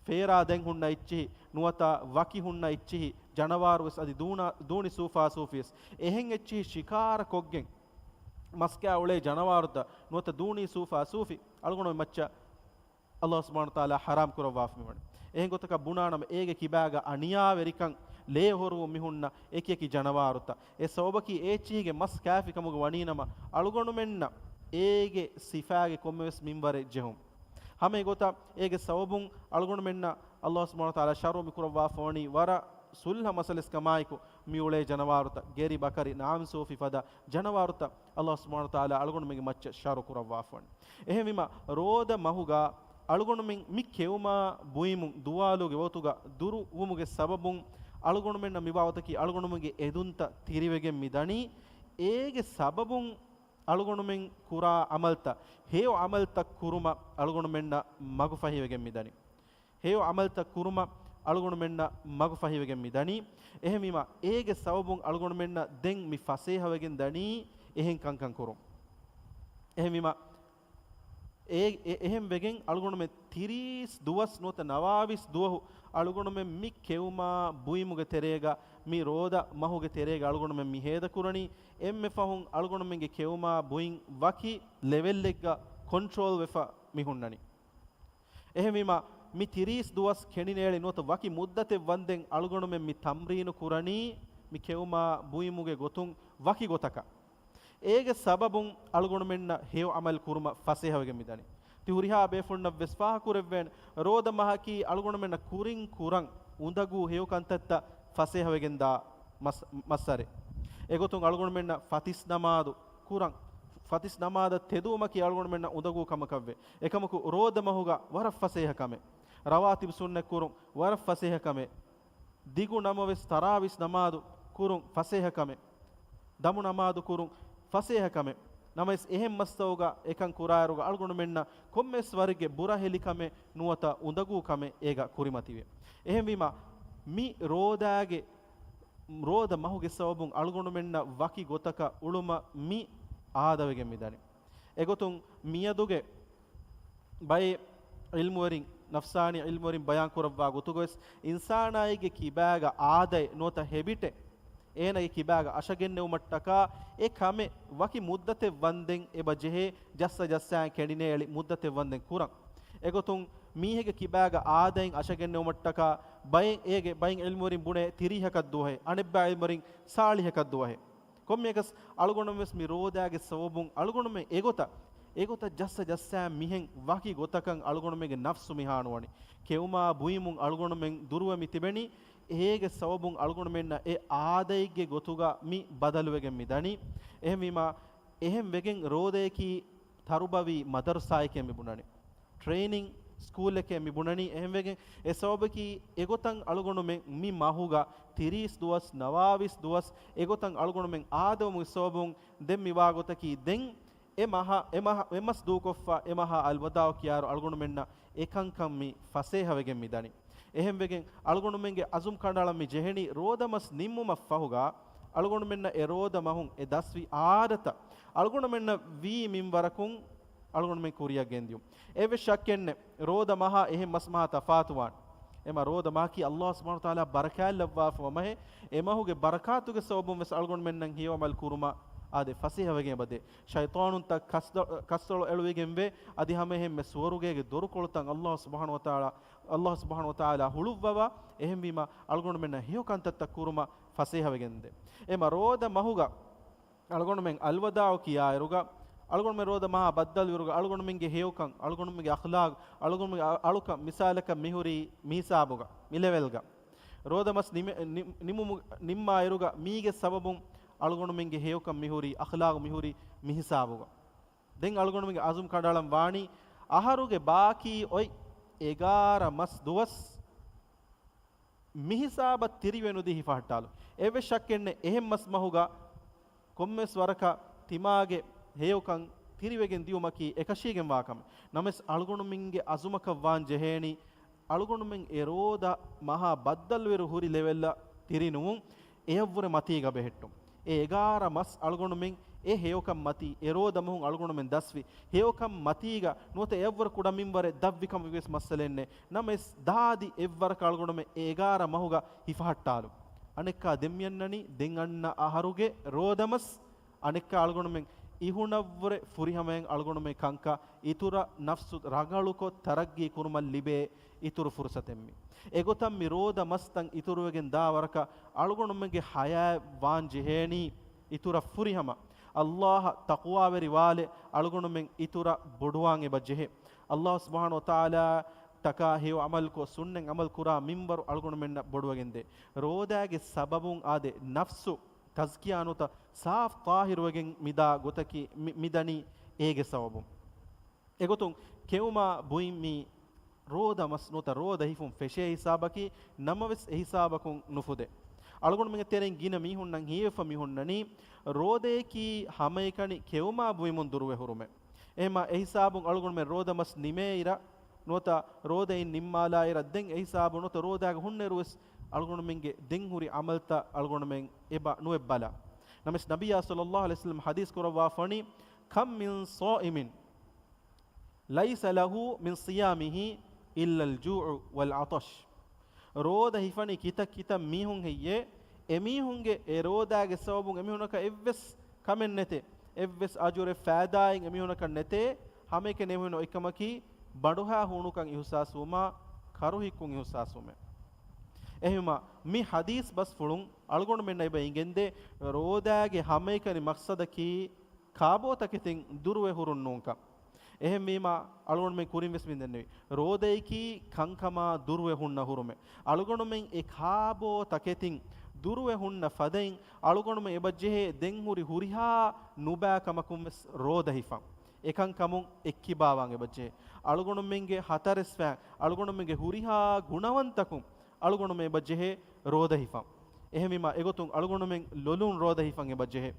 ފޭރާ ދެން ހުންނަ އެއްޗިހި ނުވަތަ ވަކި ހުންނަ އެއްޗިހި ޖަނަވާރު ވެސް އަދި ދޫނާ-، ދޫނި ސޫފާސޫފި ވެސް އެހެން އެއްޗިހި ޝިކާރަ ކޮށްގެން މަސް ކާ އުޅޭ ޖަނަވާރުތައް ނުވަތަ ދޫނި ސޫފާސޫފި އަޅުގަނޑުމެން މައްޗަށް އައްލާހު ސުބްޙާނަހު ވަތަޢާލާ ޙަރާމް ކުރައްވާފަ މިވަނީ. އެހެން ގޮތަކަށް ބުނާނަމަ، އޭގެ ކިބާގަ އަނިޔާވެރިކަން ލޭ ހޮރުވުން މި ހުންނަ އެކި އެކި ޖަނަވާރުތައް. އެ ސަބަބަކީ އޭ އެއްޗިހިގެ މަސް ކާފިކަމުގަ ވަނީނަމަ، އަޅުގަނޑުމެންނަށް އޭގެ ސިފާގެ ކޮންމެވެސް މިންވަރެއް ޖެހުން. ހަމަ އެގޮތަށް އޭގެ ސަބަބުން އަޅުގަނޑުމެންނަށް އައްލާހު ސުބްޙާނަހު ވަތަޢާލާ ޝަރުޢު މި ކުރައްވާފަ ވަނީ ވަރަށް ސުލްހަ މަސަލަސް ކަމާއެކު، މި އުޅޭ ޖަނަވާރުތައް، ގެރި ބަކަރި ނަޢަމް ސޫފި ފަދަ ޖަނަވާރުތައް އައްލާހު ސުބްޙާނަހު ވަތަޢާލާ އަޅުގަނޑުމެންގެ މައްޗަށް ޝަރުޢު ކުރައްވާފަ ވަނީ. އެހެންވީމަ، ރޯދަ މަހުގަ އަޅުގަނޑުމެން މި ކެއުމާ ބުއިމުން ދުވާލުގެ ވަގުތުގަ ދުރުވުމުގެ ސަބަބުން އަޅުގަނޑުމެންނަށް މި ބާވަތަކީ އަޅުގަނޑުމެންގެ އެދުންތައް ތިރިވެގެން މި ދަނީ. އޭގެ ސަބަބުން އަޅުގަނޑުމެން ކުރާ ޢަމަލްތައް، ހެޔޮ ޢަމަލްތައް ކުރުމަށް އަޅުގަނޑުމެންނަށް މަގުފަހިވެގެން މިދަނީ. ހެޔޮ ޢަމަލްތައް ކުރުމަށް އަޅުގަނޑުމެންނަށް މަގުފަހިވެގެން މިދަނީ. އެހެންވީމަ، އޭގެ ސަބަބުން އަޅުގަނޑުމެންނަށް ދެން މި ފަސޭހަވެގެން ދަނީ އެހެން ކަންކަން ކުރުން. އެހެންވީމަ، އެ، އެ، އެހެން ވެގެން އަޅުގަނޑުމެން ތިރީސް ދުވަސް ނުވަތަ ނަވާވީސް ދުވަހު އަޅުގަނޑުމެން މި ކެއުމާ ބުއިމުގެ ތެރޭގަ، މި ރޯދަ މަހުގެ ތެރޭގަ އަޅުގަނޑުމެން މި ހޭދަކުރަނީ. އެންމެ ފަހުން އަޅުގަނޑުމެންގެ ކެއުމާ ބުއިން ވަކި ލެވެލްއެއްގަ ކޮންޓްރޯލް ވެފަ މި ހުންނަނީ. އެހެންވީމަ، މި ތިރީސް ދުވަސް ކެނޑިނޭޅި ނުވަތަ ވަކި މުއްދަތެއް ވަންދެން އަޅުގަނޑުމެން މި ތަމްރީނު ކުރަނީ މި ކެއުމާ ބުއިމުގެ ގޮތުން ވަކި ގޮތަކަށް. އޭގެ ސަބަބުން އަޅުގަނޑުމެންނަށް ހެޔޮ ޢަމަލު ކުރުމަށް ފަސޭހަވެގެން މިދަނީ. ތި ހުރިހާ ބޭފުޅުންނަށް ވެސް ފާހަކުރެއްވޭނެ، ރޯދަ މަހަކީ އަޅުގަނޑުމެންނަށް ކުރިން ކުރަން އުނދަގޫ ހެޔޮ ކަންތައްތައް ފަސޭހަވެގެންދާ މަސް-، މައްސަރެއް. އެގޮތުން އަޅުގަނޑުމެންނަށް ފަތިސް ނަމާދު ކުރަން، ފަތިސް ނަމާދަށް ތެދުވުމަކީ އަޅުގަނޑުމެންނަށް އުނދަގޫ ކަމަކަށްވޭ. އެކަމަކު، ރޯދަ މަހުގަ ވަރަށް ފަސޭހަ ކަމެއް. ރަވާތިބު ސުންނަތް ކުރުން ވަރަށް ފަސޭހަ ކަމެއް. ދިގު ނަމަވެސް ތަރާވީސް ނަމާދު ކުރުން ފަސޭހަ ކަމެއް. ދަމު ނަމާދު ކުރުން ފަސޭހަ ކަމެއް. ނަމަވެސް، އެހެން މަސްތަކުގަ އެކަން ކުރާއިރުގަ އަޅުގަނޑުމެންނަށް ކޮންމެވެސް ވަރެއްގެ ބުރަ ހެލި ކަމެއް ނުވަތަ އުނދަގޫ ކަމެއް އޭގަ ކުރިމަތިވޭ. އެހެންވީމަ، މި ރޯދާގެ، ރޯދަ މަހުގެ ސަބަބުން އަޅުގަނޑުމެންނަށް ވަކި ގޮތަކަށް އުޅުމަށް މި އާދަވެގެން މިދަނީ. އެގޮތުން މިއަދުގެ ބައެއް ޢިލްމުވެރިން، ނަފްސާނީ ޢިލްމުވެރިން ބަޔާން ކުރައްވާ ގޮތުގަވެސް، އިންސާނާއެއްގެ ކިބާގަ އާދައެއް ނުވަތަ ހެބިޓެއް، އޭނަގެ ކިބާގަ އަށަގެންނެވުމަށްޓަކާ އެ ކަމެއް ވަކި މުއްދަތެއް ވަންދެން އެބަ ޖެހޭ، ޖައްސަ ޖައްސާއިން ކެނޑިނޭޅި މުއްދަތެއް ވަންދެން ކުރަން. އެގޮތުން މީހެއްގެ ކިބާގަ އާދައިން އަށަގެންނެވުމަށްޓަކާ ބައެއް އޭގެ، ބައެއް ޢިލްމުވެރިން ބުނޭ ތިރީހަކަށް ދުވަހެއް، އަނެއްބައި ޢިލްމުވެރިން ސާޅީހަކަށް ދުވަހެއް. ކޮންމެއަކަސް އަޅުގަނޑުމެން ވެސް މި ރޯދާގެ ސަބަބުން އަޅުގަނޑުމެން އެގޮތަށް، އެގޮތަށް ޖައްސަ ޖައްސާ މިހެން ވަކި ގޮތަކަށް އަޅުގަނޑުމެންގެ ނަފްސު މި ހާނުވަނީ. ކެއުމާ ބުއިމުން އަޅުގަނޑުމެން ދުރުވެ މި ތިބެނީ، އޭގެ ސަބަބުން އަޅުގަނޑުމެންނަށް އެ އާދައެއްގެ ގޮތުގަ މި ބަދަލުވެގެން މި ދަނީ. އެހެންވީމާ، އެހެން ވެގެން ރޯދަޔަކީ ތަރުބަވީ މަދަރުސާއެކޭ މި ބުނަނީ. ޓްރެއިނިން ސްކޫލެކޭ މި ބުނަނީ. އެހެންވެގެން އެ ސަބަބަކީ އެގޮތަށް އަޅުގަނޑުމެން މި މަހުގަ ތިރީސް ދުވަސް، ނަވާވީސް ދުވަސް އެގޮތަށް އަޅުގަނޑުމެން އާދެވުމުގެ ސަބަބުން ދެން މި ވާގޮތަކީ ދެން އެ މަހަ، އެ މަހަ، އެ މަސް ދޫކޮށްފަ އެ މަހާ އަލްވަދާޢު ކިޔާއިރު އަޅުގަނޑުމެންނަށް އެކަންކަން މި ފަސޭހަވެގެން މި ދަނީ. އެހެންވެގެން އަޅުގަނޑުމެންގެ އަޒުމް ކަނޑައަޅަން މި ޖެހެނީ ރޯދަމަސް ނިންމުމަށްފަހުގަ އަޅުގަނޑުމެންނަށް އެ ރޯދަ މަހުން އެ ދަސްވި އާދަތައް އަޅުގަނޑުމެންނަށް ވީ މިންވަރަކުން އަޅުގަނޑުމެން ކުރިއަށް ގެންދިޔުން. އެއްވެސް ޝައްކެއްނެއް، ރޯދަ މަހާ އެހެން މަސް މަހާ ތަފާތުވާނެ. އެމަ ރޯދަ މަހަކީ ﷲ ސުބްޙާނަހޫ ވަތަޢާލާ ބަރަކާތްލައްވާފަވާ މަހެއް. އެ މަހުގެ ބަރަކާތުގެ ސަބަބުން ވެސް އަޅުގަނޑުމެންނަށް ހެޔޮ ޢަމަލު ކުރުމަށް އާދެ ފަސޭހަވެގެން އެބަދޭ. ޝައިޠާނުންތައް ކަސްދަ-، ކަސްތޮޅު އެޅުވިގެންވޭ. އަދި ހަމައެހެންމެ ސުވަރުގޭގެ ދޮރުކޮޅުތައް ﷲ ސުބްޙާނަހޫ ވަތަޢާލާ، ﷲ ސުބްޙާނަހޫ ވަތަޢާލާ ހުޅުއްވަވާ. އެހެންވީމަ، އަޅުގަނޑުމެންނަށް ހެޔޮ ކަންތައްތައް ކުރުމަށް ފަސޭހަވެގެންދޭ. އެމަ ރޯދަ މަހުގަ އަޅުގަނޑުމެން އަލްވަދާޢު ކިޔާއިރުގަ، އަޅުގަނޑުމެން ރޯދަ މަހާ ބައްދަލުވިއިރުގަ، އަޅުގަނޑުމެންގެ ހެޔޮކަން، އަޅުގަނޑުމެންގެ އަޚްލާޤް، އަޅުގަނޑުމެންގެ އަ-، އަޅުކަން މިސާލަކަށް މިހުރީ މިހިސާބުގަ، މިލެވެލްގަ. ރޯދަމަސް ނިމެ-، ނި-، ނިމުމު-، ނިންމާއިރުގަ މީގެ ސަބަބުން އަޅުގަނޑުމެންގެ ހެޔޮކަން މިހުރީ، އަޚްލާޤު މިހުރީ މިހިސާބުގަ. ދެން އަޅުގަނޑުމެންގެ އަޒުމް ކަނޑައަޅަން ވާނީ، އަހަރުގެ ބާކީ އޮތް އެގާރަ މަސް ދުވަސް މިހިސާބަށް ތިރިވެނުދީ ހިފަހައްޓާލުން. އެއްވެސް ޝައްކެއްނެއް، އެހެން މަސް މަހުގަ ކޮންމެވެސް ވަރަކަށް ތިމާގެ ހެޔޮކަން ތިރިވެގެން ދިޔުމަކީ އެކަށީގެންވާ ކަމެއް. ނަމަވެސް އަޅުގަނޑުމެންގެ އަޒުމަކަށް ވާން ޖެހޭނީ، އަޅުގަނޑުމެން އެ ރޯދަ މަހާ ބައްދަލުވިއިރު ހުރި ލެވެލްއަށް ތިރިނުވުން، އެޔަށްވުރެ މަތީގަ ބެހެއްޓުން. އެ އެގާރަ މަސް އަޅުގަނޑުމެން އެ ހެޔޮކަން މަތީ، އެ ރޯދަ މަހުން އަޅުގަނޑުމެން ދަސްވި ހެޔޮކަން މަތީގަ ނުވަތަ އެޔަށްވުރެ ކުޑަ މިންވަރެއް ދަށްވި ކަމެއްވެސް މައްސަލައެއްނެއް. ނަމަވެސް ދާދި އެއްވަރަކަށް އަޅުގަނޑުމެން އެ އެގާރަ މަހުގަ ހިފަހައްޓާލުން. އަނެއްކާ ދެން މިއަންނަނީ ދެން އަންނަ އަހަރުގެ ރޯދަމަސް. އަނެއްކާ އަޅުގަނޑުމެން އިހުނަށްވުރެ ފުރިހަމައިން އަޅުގަނޑުމެން ކަންކަން އިތުރަށް ނަފްސު ރަނގަޅުކޮށް ތަރައްގީ ކުރުމަށް ލިބޭ އިތުރު ފުރުސަތެއް މީ. އެގޮތަށް މި ރޯދަ މަސްތައް އިތުރުވެގެން ދާ ވަރަކަށް އަޅުގަނޑުމެންގެ ޙަޔާތް ވާން ޖެހޭނީ އިތުރަށް ފުރިހަމަ ﷲ އަށް ތަޤްވާވެރިވާލެ، އަޅުގަނޑުމެން އިތުރަށް ބޮޑުވާން އެބަ ޖެހޭ. ﷲ ސުބްޙާނަހޫ ވަތަޢާލާ ތަކާ ހެޔޮ ޢަމަލުކޮށް ސުންނަތް ޢަމަލު ކުރާ މިންވަރު އަޅުގަނޑުމެންނަށް ބޮޑުވެގެންދޭ. ރޯދާގެ ސަބަބުން އާދެ ނަފްސު ތަޒްކިޔާ ނުވަތަ ސާފް ޠާހިރުވެގެން މިދާ ގޮތަކީ މި، މިދަނީ އޭގެ ސަބަބުން. އެގޮތުން ކެއުމާ ބުއިން މީ ރޯދަ މަސް ނުވަތަ ރޯދަ ހިފުން ފެށޭ ހިސާބަކީ ނަމަވެސް އެހިސާބަކުން ނުފުދޭ. އަޅުގަނޑުމެންގެ ތެރެއިން ގިނަ މީހުންނަށް ހީވެފަ މި ހުންނަނީ، ރޯދައަކީ ހަމައެކަނި ކެއުމާ ބުއިމުން ދުރުވެ ހުރުމެއް. އެހެމަ އެހިސާބުން އަޅުގަނޑުމެން ރޯދަ މަސް ނިމޭއިރަށް، ނުވަތަ ރޯދައިން ނިންމާލާއިރަށް ދެން އެހިސާބުން ނުވަތަ ރޯދައިގަ ހުންނައިރުވެސް އަޅުގަނޑުމެންގެ ދެން ހުރި ޢަމަލްތައް އަޅުގަނޑުމެން އެބަ ނުއެއްބަލާ. ނަމަވެސް ނަބިއްޔާ ޞައްލައްލާހު ޢަލައިހި ވަސައްލަމަ ޙަދީޘް ކުރައްވާފަނީ، كم من صائم ليس له من صيامه إلا الجوع والعطش. ރޯދަ ހިފަނީ ކިތައް ކިތައް މީހުން ހެއްޔޭ؟ އެމީހުންގެ އެ ރޯދާގެ ސަބަބުން އެމީހުންނަކަށް އެއްވެސް ކަމެއް ނެތޭ. އެއްވެސް އަޖުރެއް ފައިދާއެއް އެމީހުންނަކަށް ނެތޭ. ހަމައެކަނި އެމީހުން އޮތްކަމަކީ ބަނޑުހާ ހޫނުކަން އިހުސާސްވުމާ، ކަރުހިއްކުން އިހުސާސްވުމެއް. އެހެންވީމަ، މި ޙަދީޘް ބަސްފުޅުން އަޅުގަނޑުމެންނަށް އެބަ އެނގެންދޭ، ރޯދާގެ ހަމައެކަނި މަޤްޞަދަކީ ކާބޯ ތަކެތިން ދުރުވެ ހުރުން ނޫންކަން. އެހެންވީމަ، އަޅުގަނޑުމެން ކުރިން ވެސް މި ދެންނެވި. ރޯދައަކީ ކަންކަމާ ދުރުވެ ހުންނަ ހުރުމެއް. އަޅުގަނޑުމެން އެ ކާބޯ ތަކެތިން ދުރުވެ ހުންނަ ފަދައިން، އަޅުގަނޑުމެން އެބަޖެހޭ ދެން ހުރި ހުރިހާ ނުބައި ކަމަކުން ވެސް ރޯދަ ހިފަން. އެކަންކަމުން އެއްކިބާވާން އެބަޖެހޭ. އަޅުގަނޑުމެންގެ ހަތަރެސްފައިން، އަޅުގަނޑުމެންގެ ހުރިހާ ގުނަވަންތަކުން އަޅުގަނޑުމެން އެބަޖެހޭ ރޯދަ ހިފަން. އެހެންވީމަ، އެގޮތުން އަޅުގަނޑުމެން ލޮލުން ރޯދަ ހިފަން އެބަޖެހޭ.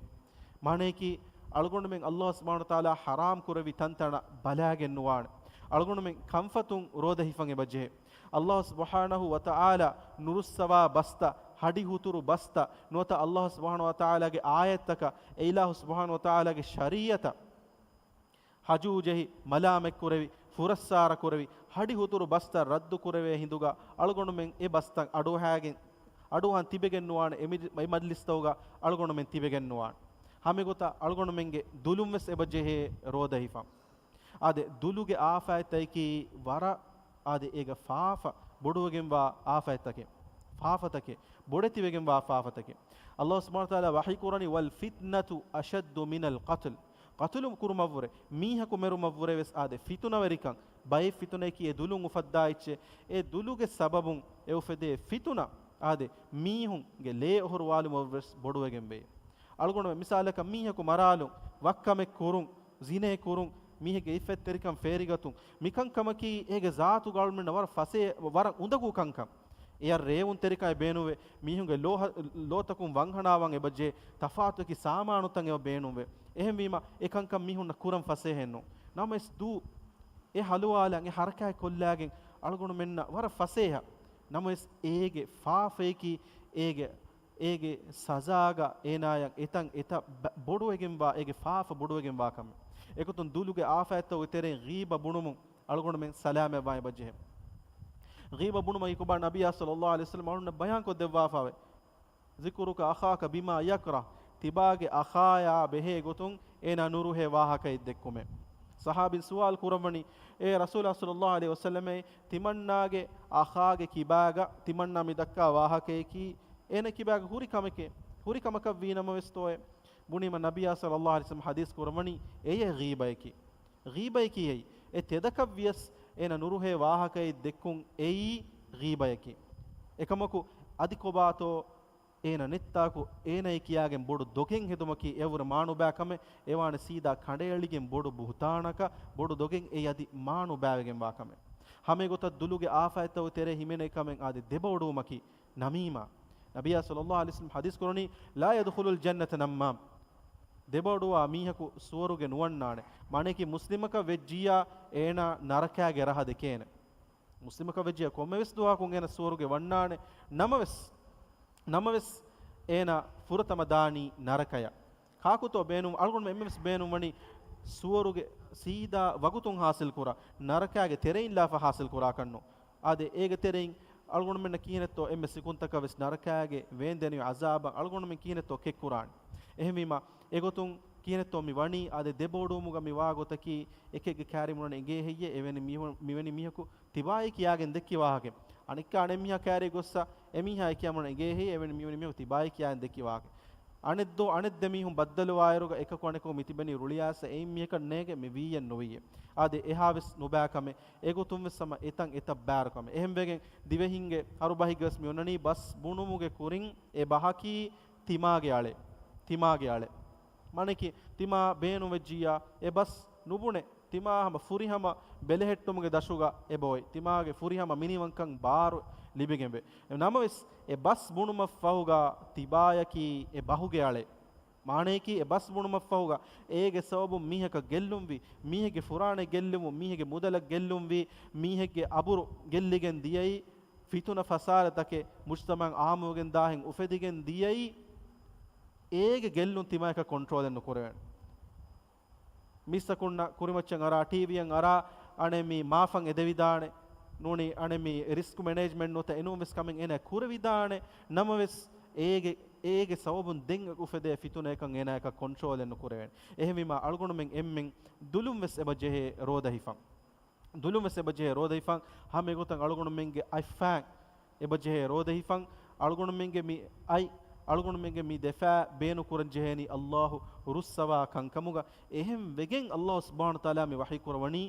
މާނަޔަކީ، އަޅުގަނޑުމެން ﷲ ސުބްޙާނަހޫ ވަތަޢާލާ ޙަރާމް ކުރެއްވި ތަންތަނަށް ބަލާގެން ނުވާނެ. އަޅުގަނޑުމެން ކަންފަތުން ރޯދަ ހިފަން އެބަޖެހޭ. ﷲ ސުބްޙާނަހޫ ވަތަޢާލާ ނުރުއްސަވާ ބަސްތައް، ހަޑި ހުތުރު ބަސްތައް، ނުވަތަ ﷲ ސުބްޙާނަހޫ ވަތަޢާލާގެ އާޔަތްތަކަށް، އެ އިލާހު ސުބްޙާނަހޫ ވަތަޢާލާގެ ޝަރީޢަތަށް ހަޖޫ ޖެހި، މަލާމަތްކުރެވި، ފުރައްސާރަކުރެވި، ހަޑި ހުތުރު ބަސްތައް ރައްދުކުރެވޭ ހިނދުގަ އަޅުގަނޑުމެން އެ ބަސްތައް އަޑުއަހާގެން، އަޑުއަހަން ތިބެގެން ނުވާނެ. އެ މި-، އެ މަޖްލިސްތަކުގަ އަޅުގަނޑުމެން ތިބެގެން ނުވާނެ. ހަމައެގޮތަށް އަޅުގަނޑުމެންގެ ދުލުން ވެސް އެބަ ޖެހޭ ރޯދަ ހިފަން. އާދެ، ދުލުގެ އާފާތްތަކަކީ ވަރަށް، އާދެ، އޭގަ ފާފަ ބޮޑުވެގެންވާ އާފާތްތަކެއް، ފާފަތަކެއް، ބޮޑެތިވެގެންވާ ފާފަތަކެއް. ﷲ ސުބްޙާނަހޫ ވަތަޢާލާ ވަޙީ ކުރަނީ، "والفتنة أشد من القتل." ޤަތުލު ކުރުމަށްވުރެ، މީހަކު މެރުމަށްވުރެ ވެސް އާދެ، ފިތުނަވެރިކަން، ބައެއް ފިތުނައަކީ އެ ދުލުން އުފައްދާ އެއްޗެއް. އެ ދުލުގެ ސަބަބުން އެ އުފެދޭ ފިތުނަ، އާދެ، މީހުންގެ ލޭ އޮހޮރުވާލުމަށް ވެސް ބޮޑުވެގެންވޭ. އަޅުގަނޑު މިސާލަކަށް، މީހަކު މަރާލުން، ވައްކަމެއް ކުރުން، ޒިނޭ ކުރުން، މީހެއްގެ އިއްފަތްތެރިކަން ފޭރިގަތުން، މިކަންކަމަކީ އޭގެ ޒާތުގަ އަޅުމެންނަށް ވަރަށް ފަސޭ-، ވަރަށް އުނދަގޫ ކަންކަން. އެޔަށް ރޭވުންތެރިކަން ބޭނުންވޭ، މީހުންގެ ލޯ-، ލޯތަކުން ވަންހަނާވަން އެބަޖެހޭ، ތަފާތު އެކި ސާމާނުތައް އެބަ ބޭނުންވޭ. އެހެންވީމަ، އެ ކަންކަން މީހުންނަށް ކުރަން ފަސޭހައެއްނު. ނަމަވެސް ދޫ، އެ ހަލުވާލަން، އެ ހަރަކާތް ކޮށްލާގެން އަޅުގަނޑުމެންނަށް ވަރަށް ފަސޭހަ. ނަމަވެސް އޭގެ ފާފަޔަކީ، އޭގެ އޭގެ ސަޒާގަ އޭނާޔަށް އެތަން އެތައް ބަ-، ބޮޑުވެގެންވާ، އޭގެ ފާފަ ބޮޑުވެގެންވާ ކަމެއް. އެގޮތުން ދުލުގެ އާފާތްތަކުގެ ތެރެއިން ޣީބަ ބުނުމުން އަޅުގަނޑުމެން ސަލާމަތްވާން އެބަޖެހޭ. ޣީބަ ބުނުމަކީ ކޮބާ؟ ނަބިއްޔާ ޞައްލައްލާހު ޢަލައިހި ވަސައްލަމަ އަޅުގަނޑަށް ބަޔާންކޮށްދެއްވާފަވޭ. "ذكرك أخاك بما يكره." ތިބާގެ އަޚާޔާ ބެހޭ ގޮތުން އޭނާ ނުރުހޭ ވާހަކައެއް ދެއްކުމޭ. ޞަޙާބީން ސުވާލު ކުރައްވަނީ، "އޭ ރަސޫލާ ޞައްލައްލާހު ޢަލައިހި ވަސައްލަމައޭ، ތިމަންނާގެ އަޚާގެ ކިބާގަ ތިމަންނާ މި ދައްކާ ވާހަކަޔަކީ އޭނަ ކިބާގަ ހުރި ކަމެކޭ، ހުރި ކަމަކަށް ވީނަމަވެސް ތޯއޭ؟" ބުނީމަ ނަބިއްޔާ ޞައްލައްލާހު ޢަލައިހި ވަސައްލަމަ ޙަދީޘް ކުރައްވަނީ، އެޔޭ ޣީބަޔަކީ. ޣީބަޔަކީ އެއީ. އެ ތެދަކަށް ވިޔަސް އޭނަ ނުރުހޭ ވާހަކައެއް ދެއްކުން އެއީ ޣީބަޔަކީ. އެކަމަކު، އަދި ކޮބާތޯ އޭނަ ނެއްތާކު، އޭނައޭ ކިޔާގެން ބޮޑު ދޮގެއް ހެދުމަކީ އެއަށްވުރެ މާނުބާ ކަމެއް. އެވާނެ ސީދާ ކަނޑައެޅިގެން ބޮޑު ބުހުތާނަކަށް، ބޮޑު ދޮގެއް އެއީ އަދި މާނުބާވެގެންވާ ކަމެއް. ހަމައެގޮތަށް ދުލުގެ އާފާތްތަކުގެ ތެރޭ ހިމެނޭ ކަމެއް އާދެ، ދެބައޮޑުވުމަކީ ނަމީމާ. ނަބިއްޔާ ޞައްލައްލާހު ޢަލައިހި ވަސައްލަމަ ޙަދީޘް ކުރަނީ، "لا يدخل الجنة نمام." ދެބައޮޑުވާ މީހަކު ސުވަރުގެ ނުވަންނާނެ. މާނަޔަކީ މުސްލިމަކަށް ވެއްޖިއްޔާ އޭނާ ނަރަކާގެ ރަހަ ދެކޭނެ. މުސްލިމަކަށް ވެއްޖިއްޔާ ކޮންމެވެސް ދުވަހަކުން އޭނަ ސުވަރުގެ ވަންނާނެ. ނަމަވެސް، ނަމަވެސް އޭނާ ފުރަތަމަ ދާނީ ނަރަކަޔަށް. ކާކުތޯ ބޭނުން، އަޅުގަނޑުމެން އެންމެވެސް ބޭނުންވަނީ ސުވަރުގެ ސީދާ ވަގުތުން ޙާޞިލް ކުރާ، ނަރަކާގެ ތެރެއިން ލާފަ ޙާޞިލް ކުރާކަށްނު. އާދެ، އޭގެ ތެރެއިން އަޅުގަނޑުމެންނަށް ކިހިނެއްތޯ އެންމެ ސިކުންތަކަށް ވެސް ނަރަކާގެ ވޭންދެނިވި ޢަޒާބަށް އަޅުގަނޑުމެން ކިހިނެއްތޯ ކެއްކުރާނެ. އެހެންވީމާ، އެގޮތުން ކިހިނެއްތޯ މި ވަނީ؟ އާދެ، ދެބައޮޑުވުމުގަ މި ވާ ގޮތަކީ، އެކެއްގެ ކާރި ބުނަން އެނގޭ ހެއްޔޭ؟ އެވެނި މީހު-، މިވެނި މީހަކު ތިބާއޭ ކިޔާގެން ދެއްކި ވާހަކަ. އަނެއްކާ އަނެއް މީހާ ކާރީ ގޮއްސަ، އެ މީހާ އެ ކިޔާ ބުނަން އެނގޭ ހެއްޔޭ؟ އެވެނި މީހުން ތިބާއޭ ކިޔާގެން ދެއްކި ވާހަކަ. އަނެއް ދޯ، އަނެއް ދެ މީހުން ބައްދަލުވާއިރުގަ އެކަކު އަނެކަކު މި ތިބެނީ ރުޅިއައިސް އެއިން މީހަކަށް ނޭގެ މި ވީއެއް ނުވީއެއް. އާދެ، އެހާވެސް ނުބާ ކަމެއް. އެގޮތުން ވެސް ހަމަ އެތަން އެތައް ބާރު ކަމެއް. އެހެންވެގެން ދިވެހިންގެ ހަރުބަހެއްގަ ވެސް މި އޮންނަނީ ބަސް ބުނުމުގެ ކުރިން އެ ބަހަކީ ތިމާގެ އަޅެއް. ތިމާގެ އަޅެއް. މާނައަކީ ތިމާ ބޭނުން ވެއްޖިއްޔާ އެ ބަސް ނުބުނެ. ތިމާ ހަމަ ފުރިހަމަ ބެލެހެއްޓުމުގެ ދަށުގަ އެބައޮތް. ތިމާގެ ފުރިހަމަ މިނިވަންކަން ބާރު ލިބިގެންވޭ. ނަމަވެސް، އެ ބަސް ބުނުމަށްފަހުގަ ތިބާޔަކީ އެ ބަހުގެ އަޅެއް. މާނަޔަކީ، އެ ބަސް ބުނުމަށްފަހުގަ އޭގެ ސަބަބުން މީހަކަށް ގެއްލުންވީ، މީހެއްގެ ފުރާނަ ގެއްލުމުން، މީހެއްގެ މުދަލަށް ގެއްލުންވީ، މީހެއްގެ އަބުރު ގެއްލިގެން ދިޔައީ، ފިތުނަ ފަސާދަތަކެއް މުޖްތަމަޢަށް އާއްމުވެގެން ދާހެން އުފެދިގެން ދިޔައީ، އޭގެ ގެއްލުން ތިމާޔަކަށް ކޮންޓްރޯލެއް ނުކުރެވޭނެ. މީސްތަކުންނަށް ކުރިމައްޗަށް އަރާ، ޓީވީއަށް އަރާ، އަނެއް މީ މާފަން އެދެވިދާނެ. ނޫނީ އަނެއް މީ ރިސްކް މެނޭޖްމަންޓް ނުވަތަ އެނޫން ވެސް ކަމެއް އޭނާ ކުރެވިދާނެ. ނަމަވެސް، އޭގެ، އޭގެ ސަބަބުން ދެން އުފެދޭ ފިތުނައަކަށް އޭނާއަކަށް ކޮންޓްރޯލެއް ނުކުރެވޭނެ. އެހެންވީމާ، އަޅުގަނޑުމެން އެންމެން ދުލުން ވެސް އެބަ ޖެހޭ ރޯދަ ހިފަން. ދުލުން ވެސް އެބަ ޖެހޭ ރޯދަ ހިފަން. ހަމަ އެގޮތަށް އަޅުގަނޑުމެންގެ އަތް ފައިން އެބަ ޖެހޭ ރޯދަ ހިފަން. އަޅުގަނޑުމެންގެ މި އަތް، އަޅުގަނޑުމެންގެ މި ދެ ފައި ބޭނުން ކުރަން ޖެހޭނީ އައްލާހު ރުއްސަވާ ކަންކަމުގަ. އެހެން ވެގެން އައްލާހު ސުބްޙާނަހު ވަތަޢާލާ މި ވަޙީ ކުރަވަނީ،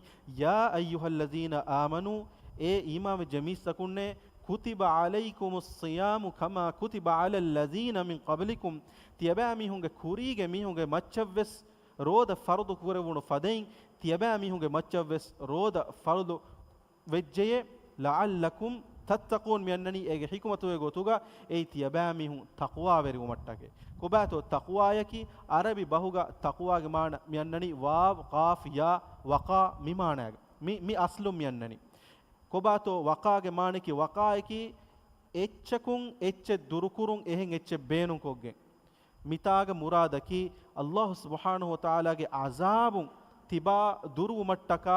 يا أيها الذين آمنوا، އޭ އީމާންވެއްޖެ މީސްތަކުންނޭ، كتب عليكم الصيام كما كتب على الذين من قبلكم، ތިޔަބައިމީހުންގެ ކުރީގެ މީހުންގެ މައްޗަށްވެސް ރޯދަ ފަރުޟު ކުރެވުނު ފަދައިން، ތިޔަބައިމީހުންގެ މައްޗަށްވެސް ރޯދަ ފަރުޟު ވެއްޖެޔޭ، لعلكم تتقون، މިއަންނަނީ އޭގެ ޙިކުމަތުގެ ގޮތުގަ އެއީ ތިޔަބައިމީހުން ތަޤްވާވެރިވުމަށްޓަކައި. ކޮބާތޯ ތަޤްވާޔަކީ؟ ޢަރަބި ބަހުގަ ތަޤްވާގެ މާނަ މިއަންނަނީ ވާވް، ޤާފް، ޔާ، ވަޤާ މި މާނައިގަ. މި، މި އަސްލުން މިއަންނަނީ. ކޮބާތޯ ވަޤާގެ މާނަޔަކީ؟ ވަޤާޔަކީ އެއްޗަކުން އެއްޗެއް ދުރުކުރުން، އެހެން އެއްޗެއް ބޭނުންކޮށްގެން. މިތާގަ މުރާދަކީ، އައްލާހު ސުބްޙާނަހު ވަތަޢާލާގެ ޢަޒާބުން ތިބާ ދުރުވުމަށްޓަކާ،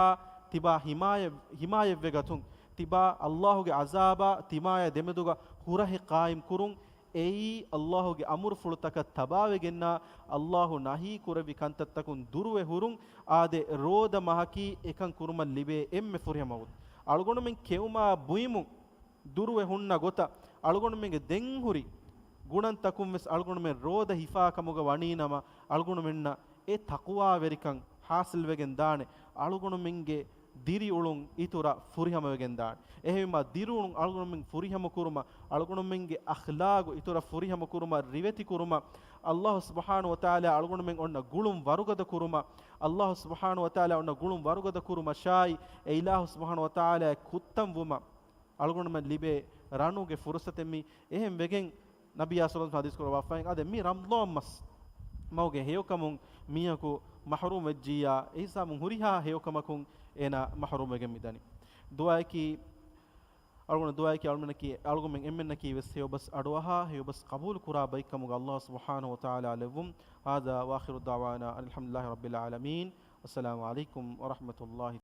ތިބާ ޙިމާޔަތް، ޙިމާޔަތްވެގަތުން، ތިބާ އައްލާހުގެ ޢަޒާބާ ތިމާޔާ ދެމެދުގަ ހުރަހެއް ޤާއިމްކުރުން، އެއީ އައްލާހުގެ އަމުރުފުޅުތަކަށް ތަބާވެގެންނާ، އައްލާހު ނަހީ ކުރެއްވި ކަންތައްތަކުން ދުރުވެ ހުރުން. އާދެ، ރޯދަ މަހަކީ އެކަން ކުރުމަށް ލިބޭ އެންމެ ފުރިހަމަ ވަގުތު. އަޅުގަނޑުމެން ކެއުމާ ބުއިމުން ދުރުވެ ހުންނަ ގޮތަށް، އަޅުގަނޑުމެންގެ ދެންހުރި ގުނަންތަކުން ވެސް އަޅުގަނޑުމެން ރޯދަ ހިފާ ކަމުގަ ވަނީނަމަ، އަޅުގަނޑުމެންނަށް އެ ތަޤްވާވެރިކަން ޙާޞިލްވެގެން ދާނެ. އަޅުގަނޑުމެންގެ ދިރިއުޅުން އިތުރަށް ފުރިހަމަވެގެން ދާނެ. އެހެންވީމާ، ދިރިއުޅުން އަޅުގަނޑުމެން ފުރިހަމަ ކުރުމަށް، އަޅުގަނޑުމެންގެ އަޚްލާގު އިތުރަށް ފުރިހަމަ ކުރުމަށް، ރިވެތި ކުރުމަށް، އައްލާހު ސުބްޙާނަހު ވަތަޢާލާ އަޅުގަނޑުމެން އޮންނަ ގުޅުން ވަރުގަދަ ކުރުމަށް، އައްލާހު ސުބްޙާނަހު ވަތަޢާލާ އޮންނަ ގުޅުން ވަރުގަދަ ކުރުމަށާއި، އެ އިލާހު ސުބްޙާނަހު ވަތަޢާލާ ކުއްތަން ވުމަށް، އަޅުގަނޑުމެން ލިބޭ ރަނުގެ ފުރުޞަތެއް މީ. އެހެން ވެގެން ނަބިއްޔާ ޞައްލަﷲު ޢަލައިހި ވަސައްލަމަ ޙަދީޘް ކުރައްވާފައި، އާދެ، މި ރަމަޟާން މަސް މަހުގެ ހެޔޮކަމުން މީހަކު މަޙްރޫމް ވެއްޖިއްޔާ، އެހިސާބުން ހުރިހާ ހެޔޮކަމަކުން އޭނާ މަޙްރޫމް ވެގެން މިދަނީ. ދުޢާއަކީ، އަޅުގަނޑު ދުޢާއަކީ އަޅުމެންނަކީ، އަޅުގަނޑުމެން އެންމެންނަކީ ވެސް ހެޔޮބަސް އަޑުއަހާ، ހެޔޮބަސް ޤަބޫލު ކުރާ ބައެއްކަމުގަ އައްލާހު ސުބްޙާނަހު ވަތަޢާލާ ލެއްވުން. هذا وآخر دعوانا أن الحمد لله رب العالمين. والسلام عليكم ورحمة الله